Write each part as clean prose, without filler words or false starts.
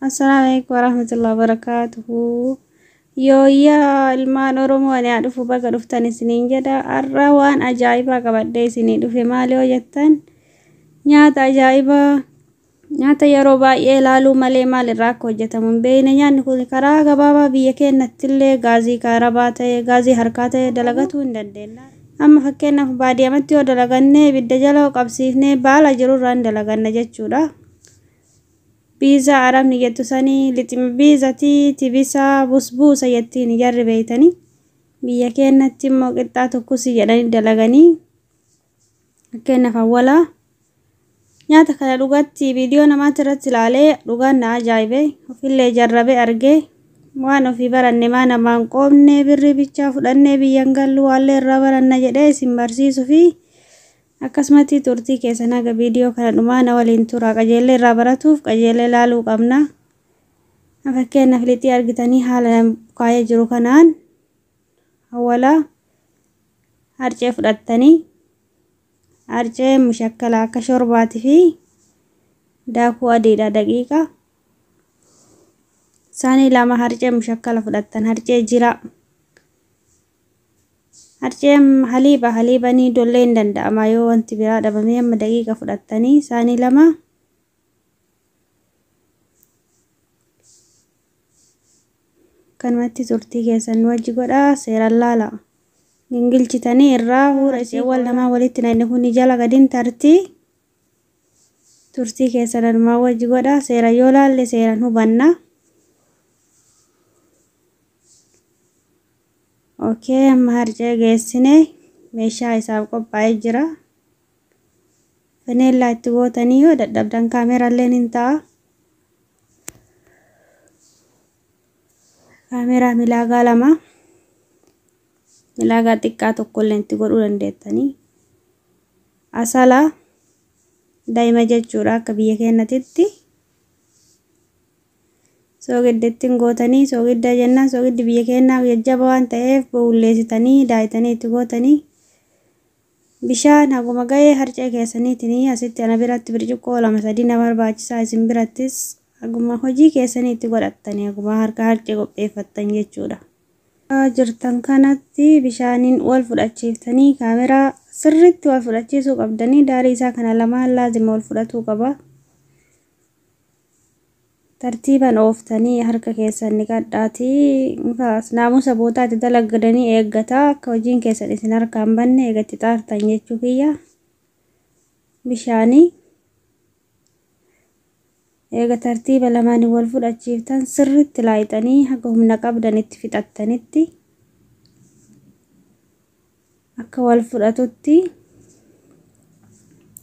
Assalaamu alaikum warahmatullahi wabarakatuhu. Yooyyaa ilmaan Oromoo, ani haa dhufu, baga dhuftan isiniin jedha. Har'a waan ajaa'ibaa qabadhee isinii dhufe. Maali yoo jettan, nyaata ajaa'ibaa, nyaata yeroo baay'ee ilaaluu malee maal irraa akka hojjetamu hin beekne. Nyaanni kun karaa gabaabaa biyya keenyattillee gaazii kaarabaa ta'e, gaazii harkaa ta'e dalagatuu hin dandeenya. Amma fakkeenyaaf baadiyyaatti yoo dalaganne, ibidda jala qabsiifnee baala jirurraa hin dalaganna jechuudha. Biiza arabni jettu sanii, liximi biizatii, tibisaa, busbuusa jettiin jarri beeytanii. Biyya keenyatti immoo qixxaa tokkos jedhanii dalaganii. Fakkeenyaaf awwalaa nyaata kana dhugatti viidiyoo namaatti irratti ilaalee dhugaan na ajaa'ibe, ofillee jarrabee argee. Waan ofii baranne maa namaan qoomne? Birrii bichaa fudhannee biyyan gallu, waallee irraa baranna jedhee isin barsiisuu fi akkasumatti turtii keessan haga viidiyoo kana dhumaa na waliin tura. Qajeellee irraa baratuuf qajeellee ilaaluu qabna. Fakkeenyaaf lixii argitanii haala kaayee jiru kanaan, awwalaa harcee fudhattanii, harcee mushakkala akka shorbaatii fi daakuu adiidha, daqiiqa saanii 2 harcee mushakkala fudhattan, harcee jira. Harceen haliiba, haliibanii dollee hin danda'ama yoo wanti biraa dhabamee. Amma daqiiqa fudhattanii saanii 2, kanumatti turtii keessan nu wajji godhaa. Seeraan laala, gingilchitanii irraa huura isii wal namaa walitti naqne kun jala gadin tartii. Turtii keessan anumaa wajji godhaa. Seera yoo laalle seeraan hubanna. Okay, amma harcee geessine, meeshaa isaaf qophaa'ee jira. Faneellaa itti gootanii, yoo dadhabdan kaameeraalleen hin ta'a. Kaameeraa milaagaa 2, milaagaa xiqqaa tokkollee itti godhuu dandeettanii. Asala daa'ima jechuudha akka biyya keenyatitti. Soogidda gootanii, soogidda jennaan soogiddi biyya keenyaa jajjaba waan ta'eef bulleessitanii daayitanii itti gootanii. Bishaan haguma ga'ee harcee keessaniitiin, asitti ana biratti birciqqoo 2 3 na barbaachisaa, isin birattis haguma hojii keessanii itti godhattanii, haguma harka harcee qopheeffattan jechuudha. Jirtan kanatti bishaaniin wal fudhachiiftanii, kaameraa sirriitti wal fudhachiisuu qabdanii. Daarii isaa kana lamaan laazima wal fudhatuu qaba. Tartiiban ooftanii harka keessan niqadhaatii naamusa bootaatti dalagadanii eeggataa, akka hojiin keessan isin harkaan banne eegatti xaartan jechuu kiyya. Bishaanii eega tartiiba lamaanii wal fudhachiiftan, sirriitti laayixanii haga humna qabdan itti fixattanitti akka wal fudhatutti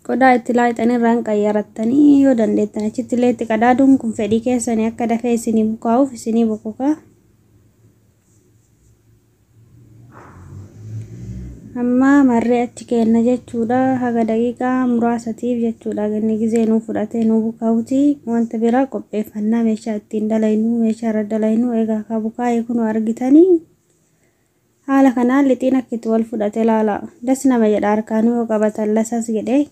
qodaa itti laayixan irraan qayyarattanii, yoo dandeettan achitti illee itti qadaaduun kun fedhii keessanii, akka dafee isinii bukaa'uuf isinii bokoka. Amma marree achi kenna jechuudha, haga daqiiqaa muraasatiif jechuudha. Inni gizee nuu fudhatee nuu bukaa'uti wanta biraa qopheeffannaa, meeshaa ittiin dalaynu, meeshaa irra dalaynu. Egaa ka bukaa'e kun argitanii, haala kanaan lixiin akka itti wal fudhate ilaala. Das nama jedha, harkaan yoo qabatan lasas jedhee.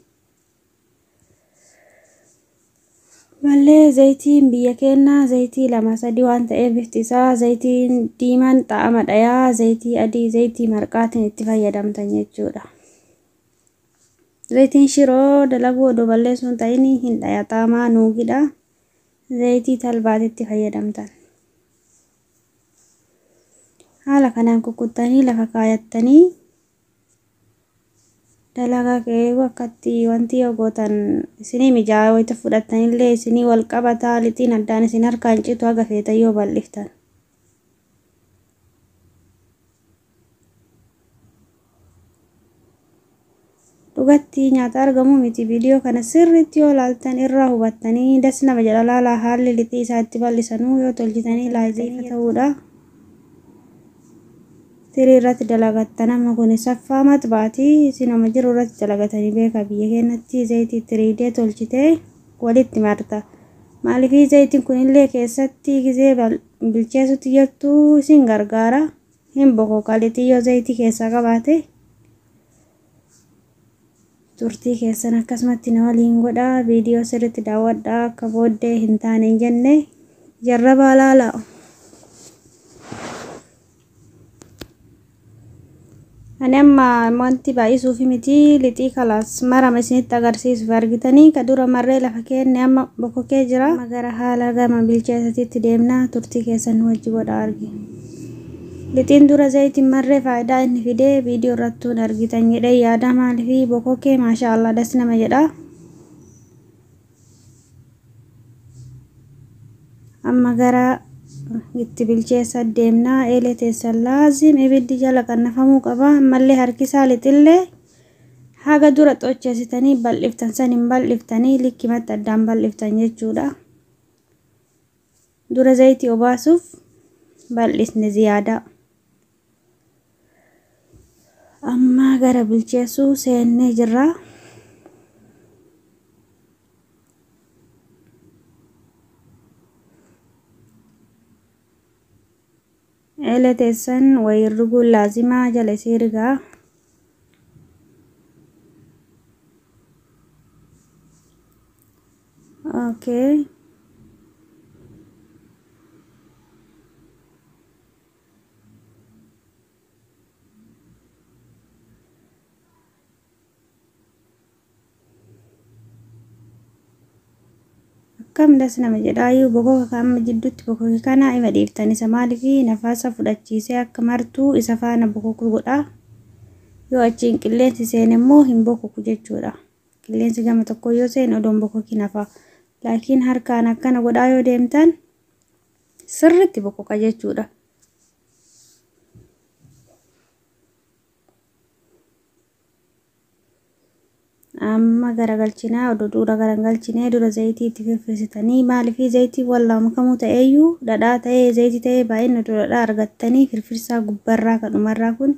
Mallee zayitiin biyya keenyaa zayitii 2 3 waan ta'eef, bifti isaa zayitiin diimaan xaa'ama dhayaa, zayitii adii, zayitii marqaatiin itti fayyadamtan jechuudha. Zayitiin shiroo dalaguu odoo balleessuun ta'in hin dhaya, xaamaa nuugidha. Zayitii talbaatitti fayyadamtan. Haala kanaan kukkuttanii lafa kaayattanii dalagaa kee akkatti wanti yoo gootan isinii mijaa'aa, wayita fudhattanillee isinii wal qabataa, lixiin addaan isin harkaan citu haga feetan yoo bal'iftan. Dhugatti nyaata argamu miti. Viidiyoo kana sirriitti yoo ilaaltan irraa hubattanii, das nama jedha. Laalaa haalli lixii isaa itti bal'isanuu, yoo tolchitanii laayitiifa ta'uudha. Tirii irratti dalagattan, amma kun saffaa maxbaati, isinuma jiru irratti dalagatanii beeka. Biyya keenyatti zayitii tiriidee tolchitee walitti marta. Maaliifii zayitiin kunillee keessatti gizee bilcheessutti jirtu isin gargaara. Hin bokoka lixii yoo zayitii keessaa qabaate. Turtii keessan akkasumatti na waliin godhaa, viidiyoo sirriitti daawwadhaa, akka booddee hin taane hin jenne. Jarrabaa laalaa. Ani amma wanti baay'isuufi miti lixii kalaas marama isinitti agarsiisuuf argitanii ka dura marree lafa keenne amma bokkokee jira. Amma gara haala gama bilcheessatiitti deemnaa turtii keessan nu wajji godha argi. Lixiin dura zayitiin marree faayidaa inni fidee viidiyoo irrattuun argitan jedhee yaada maaliifi bokkokee maasha Allah das nama jedha. Amma gara itti bilcheessa deemnaa eelee teessan laazim ibiddi jala qannafamuu qaba. Ammallee harkisaa lixillee haga dura xocheessitanii bal'iftan san hin bal'iftanii likkimatti addaan bal'iftan jechuudha. Dura zayitii obaasuuf bal'isne ziyaadaa. Amma gara bilcheessuu seennee jirra. Eelee teessan wayiin riguun laazimaa jala isii rigaa. Okay. Akkam das nama jedhaayyuu bokoka amma jidduutti bokoke kana ima dhiiftan isa maaliifi nafaasa fudhachiisee akka martuu isa faana bokoku godha. Yoo achiin qilleensi seene immoo hin bokoku jechuudha. Qilleensi gama tokko yoo seene odoon bokoki nafa. Laakiin harkaan akkana godhaa yoo deemtan sirriitti bokoka jechuudha. Amma garagalchinaa odoo dura garagalchinee dura zayitii itti firfirsitanii maaliifii zayitii wallaamu kamuu ta'eeyyuu dhadhaa ta'ee zayitii ta'ee baay'ina odoo dhadhaa argattanii firfirsaa gubbarraa kan dhumarraa kun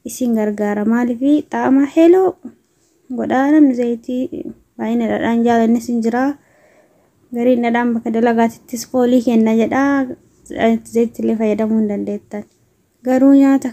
isin gargaara. Maaliifii xaama heloo godhaa namni zayitii baay'ina dhadhaan jaalannis hin jira. Gariin dhadhaan bakka dalagaatittis foolii kenna jedhaa zayitii illee fayyadamuu hin dandeettan. Garuu nyaata